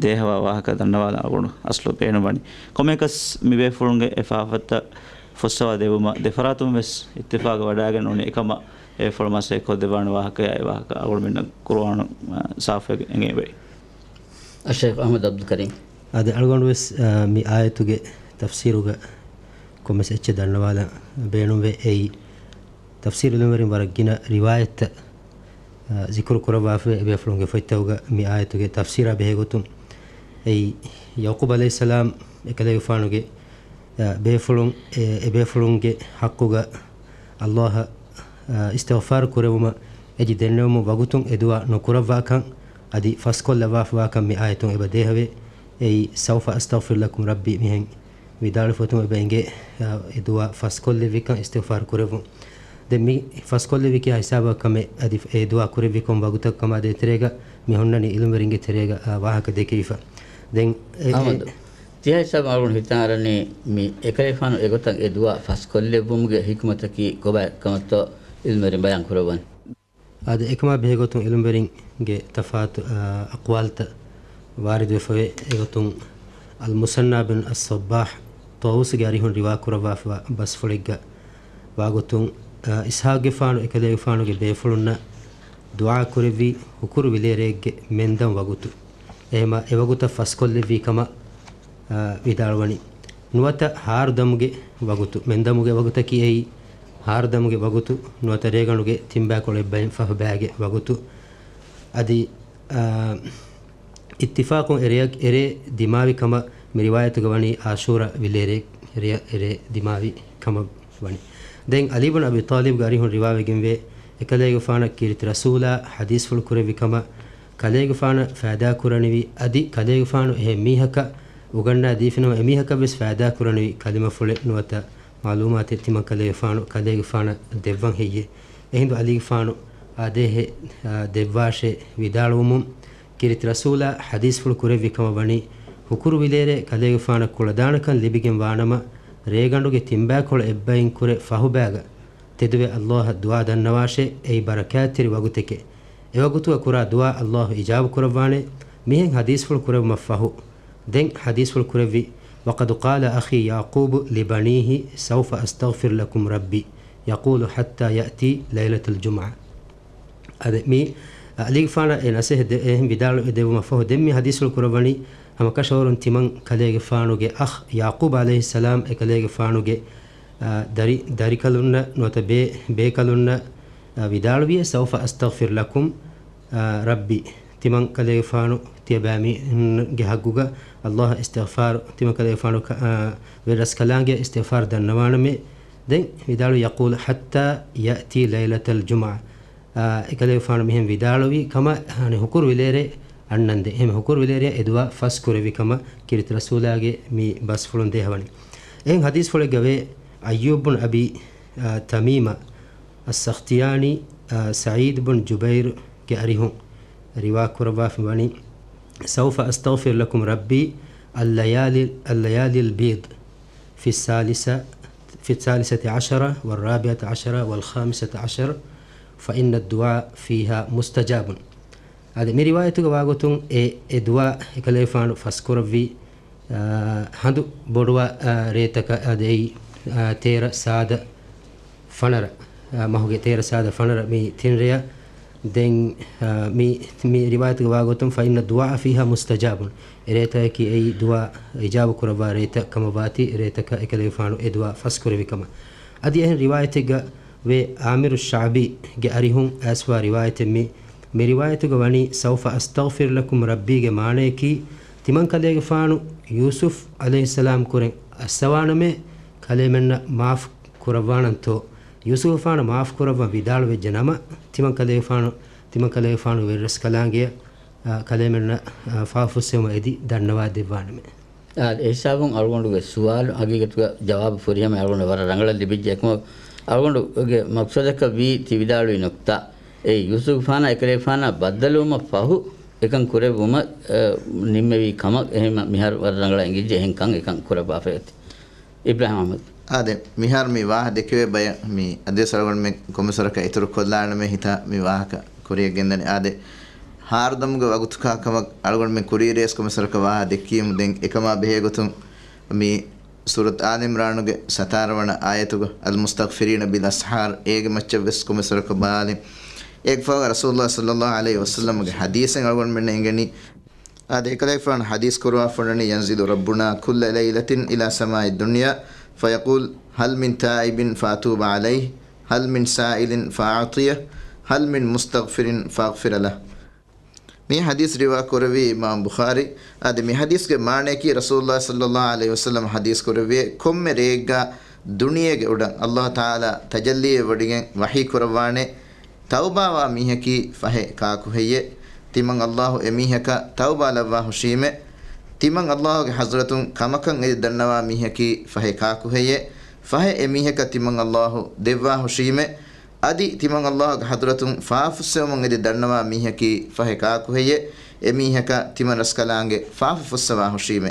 ދޭހަވާ ވާހަކަ ދަންނަވާލަން އަޅުގަނޑު އަސްލު ބޭނުންވަނީ. ކޮންމެއަކަސް މި ބޭފުޅުންގެ އެ ފާފަތައް ފުއްސަވާ ދެއްވުމަށް ދެފަރާތުން ވެސް އިއްތިފާގަށް ވަޑައިގެން އުޅުނީ އެކަމަށް އެ ބޭފުޅުން މަސައްކަތް ކޮށްދެއްވާނެ ވާހަކަޔާ އެ ވާހަކަ އަޅުގަނޑުމެންނަށް ޤުރުއާނުން، އާ، ސާފުވެގެން އެނގޭ. އައްޝައިޚް އަޙްމަދު ޢަބްދުލް ކަރީމް. އާދެ، އަޅުގަނޑު ވެސް، އާ، މި އާޔަތުގެ ތަފްސީރުގަ ކޮންމެސް އެއްޗެއް ދަންނަވާލަން ބޭނުންވޭ. އެއީ، ތަފްސީރު އިލްމުވެރިން ވަރަށް ގިނަ ރިވާޔަތްތައް، އާ، ޒިކުރު ކުރައްވާފައި އެބޭފުޅުންގެ ފޮތްތަކުގަ މި އާޔަތުގެ ތަފްސީރާ ބެހޭގޮތުން. އެއީ، ޔަޢުޤޫބް ޢަލައިހިއްސަލާމް އެކަލޭގެފާނުގެ، އާ، ބޭފުޅުން، އެ، އެބޭފުޅުންގެ ޙައްޤުގަ އައްލާހަށް، އާ، އިސްތިޣްފާރު ކުރެވުމަށް އެދި ދެންނެވުމުން ވަގުތުން އެ ދުޢާ ނުކުރައްވާކަން އަދި ފަސްކޮށްލައްވާފަވާކަން މި އާޔަތުން އެބަ ދޭހަވޭ. އެއީ، سوف أستغفر لكم ربي މިހެން ވިދާޅުފަ އޮތުމަށް އެބަ އެނގޭ، އާ، އެ ދުޢާ ފަސްކޮށްލެއްވިކަން އިސްތިޣްފާރު ކުރެއްވުން. ދެން މި ފަސްކޮށްލެއްވި ކިހާ ހިސާބަކަށް ކަމެއް އަދި އެ ދުޢާ ކުރެއްވި ކޮން ވަގުތަކަށް ކަމާ ދޭތެރޭގަ މި ހުންނަނީ އިލްމުވެރިންގެ ތެރޭގަ، އާ، ވާހަކަ ދެކެވިފަ. ދެން އެ، އެ، އަޙްމަދު، ތިހާ ހިސާބަށް އަޅުގަނޑު ހިތަށް އަރަނީ މި އެކަލޭގެފާނު އެގޮތަށް އެ ދުޢާ ފަސްކޮށްލެއްވުމުގެ ޙިކުމަތަކީ ކޮބާ ކަމަށްތޯ އިލްމުވެރިން ބަޔާން ކުރައްވަނީ. އާދެ، އެކަމާ ބެހޭގޮތުން އިލްމުވެރިންގެ ތަފާތު، އާ، އަޤްވާލްތައް ވާރިދުވެފަވޭ. އެގޮތުން އަލްމުސައްނާ ބިން އައްޞައްބާޙް ޠާވޫސްގެ އަރިހުން ރިވާ ކުރައްވާފަވާ ބަސްފުޅެއްގަ ވާގޮތުން، އާ، އިސްޙާޤްގެފާނު އެކަލޭގެފާނުގެ ބޭފުޅުންނަށް ދުޢާ ކުރެއްވީ ހުކުރު ވިލޭރޭގެ މެންދަމް ވަގުތު. އެހެމަ އެވަގުތަށް ފަސްކޮށްލެއްވީ ކަމަށް، އާ، ވިދާޅުވަނީ. ނުވަތަ ހާރުދަމުގެ ވަގުތު، މެންދަމުގެ ވަގުތަކީ އެއީ ހާރުދަމުގެ ވަގުތު، ނުވަތަ ރޭގަނޑުގެ ތިންބައިކޮޅު އެއްބައިން ފަހުބައިގެ ވަގުތު. އަދި، އާ، އިއްތިފާޤުން އެރެއަށް އެރޭ ދިމާވި ކަމަށް މި ރިވާޔަތުގަ ވަނީ އާޝޫރާ ވިލޭރޭ ރެޔަށް އެރޭ ދިމާވި ކަމަށް ވަނީ. ދެން ޢަލީ ބުން އަބީ ޠާލިބްގެ އަރިހުން ރިވާވެގެންވޭ، އެކަލޭގެފާނަށް ކީރިތި ރަސޫލާ ޙަދީޘްފުޅު ކުރެއްވި ކަމަށް، ކަލޭގެފާނަށް ފައިދާ ކުރަނިވި، އަދި ކަލޭގެފާނު އެހެން މީހަކަށް އުގަންނާ ދީފިނަމަ، އެމީހަކަށް ވެސް ފައިދާ ކުރަނިވި ކަލިމަފުޅެއް ނުވަތަ މަޢުލޫމާތެއް ތިމަން ކަލޭގެފާނު ކަލޭގެފާނަށް ދެއްވަން ހެއްޔޭ؟ އެހިނދު ޢަލީގެފާނު އާދޭހެ، އާ، ދެއްވާށޭ ވިދާޅުވުމުން، ކީރިތި ރަސޫލާ ޙަދީޘްފުޅު ކުރެއްވި ކަމަށް ވަނީ، ހުކުރު ވިލޭރޭ ކަލޭގެފާނަށް ކުޅަދާނަކަން ލިބިގެން ވާނަމަ، ރޭގަނޑުގެ ތިންބައިކޮޅު އެއްބައިން ކުރެ ފަހުބައިގަ ތެދުވެ އައްލާހަށް ދުޢާ ދަންނަވާށޭ، އެއީ ބަރަކާތްތެރި ވަގުތެކޭ. އެވަގުތުގަ ކުރާ ދުޢާ އައްލާހު އިޖާބަ ކުރައްވާނެ. މިހެން ޙަދީޘްފުޅު ކުރެއްވުމަށް ފަހު، ދެން ޙަދީޘްފުޅު ކުރެއްވި، وقد قال أخي يعقوب لبنيه سوف أستغفر لكم ربي يقول حتى يأتي ليلة الجمعة. އަދި މި ޢަލީގެފާނަށް އެ ނަޞޭޙަތް ދެ-، އެހެން ވިދާޅުވެ ދެއްވުމަށް ފަހު، ދެން މި ޙަދީޘްފުޅު ކުރައްވަނީ، ހަމަކަށަވަރުން ތިމަން ކަލޭގެފާނުގެ އަޚް ޔަޢުޤޫބް ޢަލައިހިއްސަލާމް އެކަލޭގެފާނުގެ، އާ، ދަރި-، ދަރިކަލުންނަށް ނުވަތަ ބޭ-، ބޭކަލުންނަށް، އާ، ވިދާޅުވިޔޭ، سوف أستغفر لكم، އާ، ربي، ތިމަން ކަލޭގެފާނު ތިޔަބައިމީހުންގެ ޙައްޤުގަ އައްލާހަށް އިސްތިޣްފާރު، ތިމަން ކަލޭގެފާނު ކަ-، އާ، ވެރިރަސްކަލާނގެ އިސްތިޣްފާރު ދަންނަވާނަމޭ. ދެން ވިދާޅު، يقول حتى يأتي ليلة الجمعة. އާ، އެކަލޭގެފާނު މިހެން ވިދާޅުވި ކަމަށް، އަނެއް ހުކުރު ވިލޭރޭ އަންނަންދެން. އެހެން ހުކުރު ވިލޭރޭ އެ ދުޢާ ފަސް ކުރެއްވި ކަމަށް ކީރިތި ރަސޫލާގެ މި ބަސްފުޅުން ދޭހަވަނީ. އެހެން ޙަދީޘްފުޅެއްގަ ވޭ، އައްޔޫބް ބުން އަބީ، އާ، ތަމީމާ އައްސަޚްތިޔާނީ، އާ، ސަޢީދު ބުން ޖުބައިރުގެ އަރިހުން ރިވާ ކުރައްވާފަ ވަނީ، سوف أستغفر لكم ربي الليالي، الليالي البيض في الثالثة، في الثالثة عشرة والرابعة عشرة والخامسة عشرة فإن الدعاء فيها مستجاب. އަދި މި ރިވާޔަތުގަ ވާގޮތުން އެ، އެ ދުޢާ އެކަލޭގެފާނު ފަސްކުރެއްވީ، އާ، ހަނދު ބޮޑުވާ، އާ، ރޭތަކަށް އަދި އެއީ، އާ، ތޭރަ ސާދަ ފަނަރަ، އާ، މަހުގެ ތޭރަ ސާދަ ފަނަރަ މި ތިން ރެޔަށް. ދެން، އާ، މި، މި ރިވާޔަތުގަ ވާގޮތުން، فإن الدعاء فيها مستجاب، އެ ރޭތަކަކީ އެއީ ދުޢާ އިޖާބަ ކުރައްވާ ރޭތައް ކަމަށް ވާތީ، ރޭތަކަށް އެކަލޭގެފާނު އެ ދުޢާ ފަސް ކުރެއްވި ކަމަށް. އަދި އެހެން ރިވާޔަތެއްގަ ވޭ، ޢާމިރު ޝަޢުބީގެ އަރިހުން އައިސްވާ ރިވާޔަތެއް މި، މި ރިވާޔަތުގަ ވަނީ، سوف أستغفر لكم ربي ގެ މާނަޔަކީ، ތިމަން ކަލޭގެފާނު ޔޫސުފް ޢަލައިހިއްސަލާމް ކުރެން އައްސަވާނަމޭ، ކަލޭމެންނަށް މާފް ކުރައްވާނަންތޯ؟ ޔޫސުފާނަށް މާފް ކުރައްވަން ވިދާޅުވެއްޖެ ނަމަ، ތިމަން ކަލޭގެފާނު، ތިމަން ކަލޭގެފާނު ވެރިރަސްކަލާނގެއަށް އާ، ކަލޭމެންނަށް، އާ، ފާފުއްސެވުމަށް އެދި ދަންނަވާ ދެއްވާނަމޭ. އާ، އެހިސާބުން އަޅުގަނޑުގެ ސުވާލު ހަގީގަތުގަ ޖަވާބު ފުރިހަމަ އަޅުގަނޑަށް ވަރަށް ރަނގަޅަށް ލިބިއްޖެ. އެކަމަކު އަޅުގަނޑުގެ މަޤްޞަދަކަށް ވީ ތި ވިދާޅުވި ނުކްތާ. އެ ޔޫސުފާނާ އެކަލޭފާނާ ބައްދަލުވުމަށް ފަހު އެކަން ކުރެއްވުމަށް، އަ، ނިންމެވީ ކަމަށް އެހެން މިހާރު ވަރަށް ރަނގަޅަށް އެނގިއްޖެ. އެހެންކަން އެކަން ކުރައްވާފައި އޮތީ. އިބްރާހިމް އަޙްމަދު. އާދެ، މިހާރު މި ވާހަ ދެކެވޭ ބަޔަށް މި އަދިވެސް އަޅުގަނޑުމެން ކޮންމެސް ވަރަކަށް އިތުރު ކޮށްލާނަމޭ ހިތާ މި ވާހަކަ ކުރިޔަށް ގެންދަނީ. އާދެ، ހާރުދަމުގެ ވަގުތުކާ ކަމަށް އަޅުގަނޑުމެން ކުރިއެރިޔަސް ކޮންމެސް ވަރަކަށް ވާހަ ދެއްކީމު ދެން އެކަމާ ބެހޭ ގޮތުން މި ސޫރަތު އާލި އިމްރާނުގެ ސަތާރަ ވަނަ އާޔަތުގަ، المستغفرين بالأسحار، އޭގެ މައްޗަށްވެސް ކޮންމެސް ވަރަކަށް ބަލާލި. އޭގެ ފަހުގަ ރަސޫލުﷲ ޞައްލައްލާހު ޢަލައިހި ވަސައްލަމްގެ ޙަދީޘެއް އަޅުގަނޑުމެންނަށް އެނގެނީ. އާދެ، އެކަލޭގެފާނު ޙަދީޘް ކުރުވާފަ ވަނީ، ينزل ربنا كل ليلة إلى سماء الدنيا فيقول هل من تائب فأتوب عليه، هل من سائل فأعطيه، هل من مستغفر فأغفر له. މި ޙަދީޘް ރިވާ ކުރެއްވީ އިމާމް ބުޚާރީ. އާދެ، މި ޙަދީޘްގެ މާނަޔަކީ، ރަސޫލުﷲ ޞައްލައްލާހު ޢަލައިހި ވަސައްލަމް ޙަދީޘް ކުރެއްވިއޭ، ކޮންމެ ރެއެއްގަ ދުނިޔޭގެ އުޑަށް ﷲ ތަޢާލާ ތަޖައްލީވެ ވޮޑިގެން ވަޙީ ކުރައްވާނެ، ތައުބާވާ މީހަކީ ފަހެ ކާކު ހެއްޔޭ؟ ތިމަން ﷲ އެމީހަކަށް ތައުބާ ލައްވާ ހުށީމޭ. ތިމަން ﷲގެ ޙަޟްރަތުން ކަމަކަށް އެދި ދަންނަވާ މީހަކީ ފަހެ ކާކު ހެއްޔޭ؟ ފަހެ އެމީހަކަށް ތިމަން ﷲ ދެއްވާ ހުށީމޭ. އަދި ތިމަން ﷲގެ ޙަޟްރަތުން ފާފުއްސެވުމުން އެދި ދަންނަވާ މީހަކީ ފަހެ ކާކު ހެއްޔޭ؟ އެމީހަކަށް ތިމަން ރަސްކަލާނގެ ފާފަ ފުއްސަވާ ހުށީމޭ.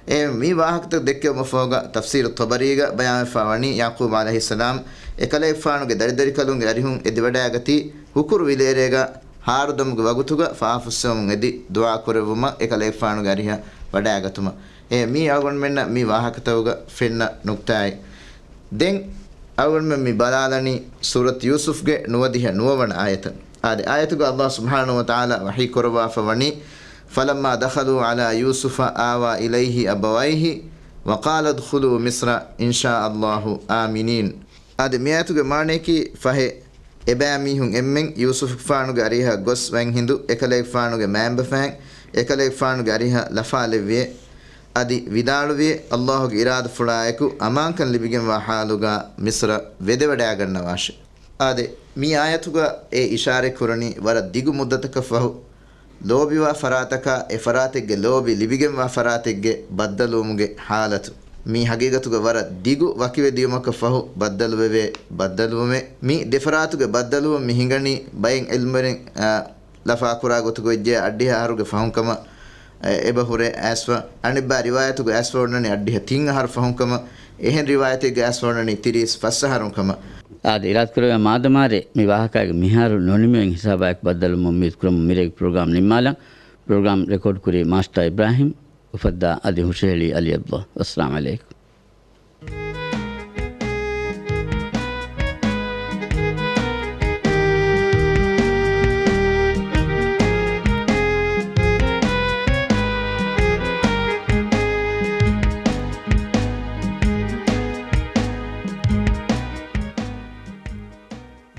އެ މި ވާހަކަތައް ދެއްކެވުމަށްފަހުގަ ތަފްސީރު ޠަބަރީގަ ބަޔާންވެފަ ވަނީ، ޔަޢުޤޫބް ޢަލައިހިއްސަލާމް އެކަލޭގެފާނުގެ ދަރިދަރިކަލުންގެ އަރިހުން އެދިވަޑައިގަތީ ހުކުރު ވިލޭރޭގަ ހާރުދަމުގެ ވަގުތުގަ ފާފުއްސެވުމުން އެދި ދުޢާ ކުރެއްވުމަށް އެކަލޭގެފާނުގެ އަރިހަށް ވަޑައިގަތުމަށް. އެ މީ އަޅުގަނޑުމެންނަށް މި ވާހަކަތަކުގަ ފެންނަ ނުކްތާއެއް. ދެން އަޅުގަނޑުމެން މި ބަލާލަނީ ސޫރަތު ޔޫސުފްގެ ނުވަދިހަ ނުވަވަނަ އާޔަތަށް. އާދެ، އާޔަތުގަ ﷲ ސުބްޙާނަހޫ ވަތަޢާލާ ވަޙީ ކުރައްވާފަ ވަނީ، فلما دخلوا على يوسف آوى إليه أبويه وقال ادخلوا مصر إن شاء الله آمنين. އާދެ، މި އާޔަތުގެ މާނަޔަކީ ފަހެ އެބައިމީހުން އެންމެން ޔޫސުފްގެފާނުގެ އަރިހަށް ގޮސް ވަންހިނދު އެކަލޭގެފާނުގެ މައިންބަފައިން އެކަލޭގެފާނުގެ އަރިހަށް ލަފާލެއްވިއޭ. އަދި ވިދާޅުވިއޭ، ﷲގެ އިރާދަފުޅާއެކު އަމާންކަން ލިބިގެންވާ ޙާލުގަ މިޞްރަށް ވެދެވަޑައިގަންނަވާށޭ. އާދެ، މި އާޔަތުގަ އެ އިޝާރަތް ކުރަނީ ވަރަށް ދިގު މުއްދަތަކަށް ފަހު ލޯބިވާ ފަރާތަކާ އެ ފަރާތެއްގެ ލޯބި ލިބިގެންވާ ފަރާތެއްގެ ބައްދަލުވުމުގެ ޙާލަތު. މީ ހަގީގަތުގަ ވަރަށް ދިގު ވަކިވެދިޔުމަކަށް ފަހު ބައްދަލުވެވޭ ބައްދަލުވުމެއް. މި ދެފަރާތުގެ ބައްދަލުވުން މި ހިނގަނީ ބައެއް ޢިލްމުވެރިން، އާ، ލަފާކުރާ ގޮތުގައި އައްޑިހަ އަހަރުގެ ފަހުން ކަމަށް، އެ، އެބަ ހުރެ އައިސްފަ، އަނެއްބާ ރިވާޔަތުގަ އައިސްފަ އޮންނަނީ އައްޑިހަ ތިން އަހަރު ފަހުން ކަމަށް، އެހެން ރިވާޔަތެއްގަ އައިސްފަ އޮންނަނީ ތިރީސް ފަސް އަހަރުން ކަމަށް. އާދެ، އިރާދަކުރެވޭ މާދަމާރޭ މި ވާހަކައިގެ މިހާރު ނުނިމިވެން ހިސާބާއެކު ބައްދަލުވުމަށް އުއްމީދު ކުރަމުން މިރޭގެ ޕްރޮގްރާމް ނިންމާލަން. ޕްރޮގްރާމް ރެކޯޑް ކުރީ މާސްޓާ އިބްރާހިމް، އުފައްދާ އަދި ހުށަހެޅީ އަލީ ޢަބްދުﷲ. އައްސަލާމް ޢަލައިކުމް.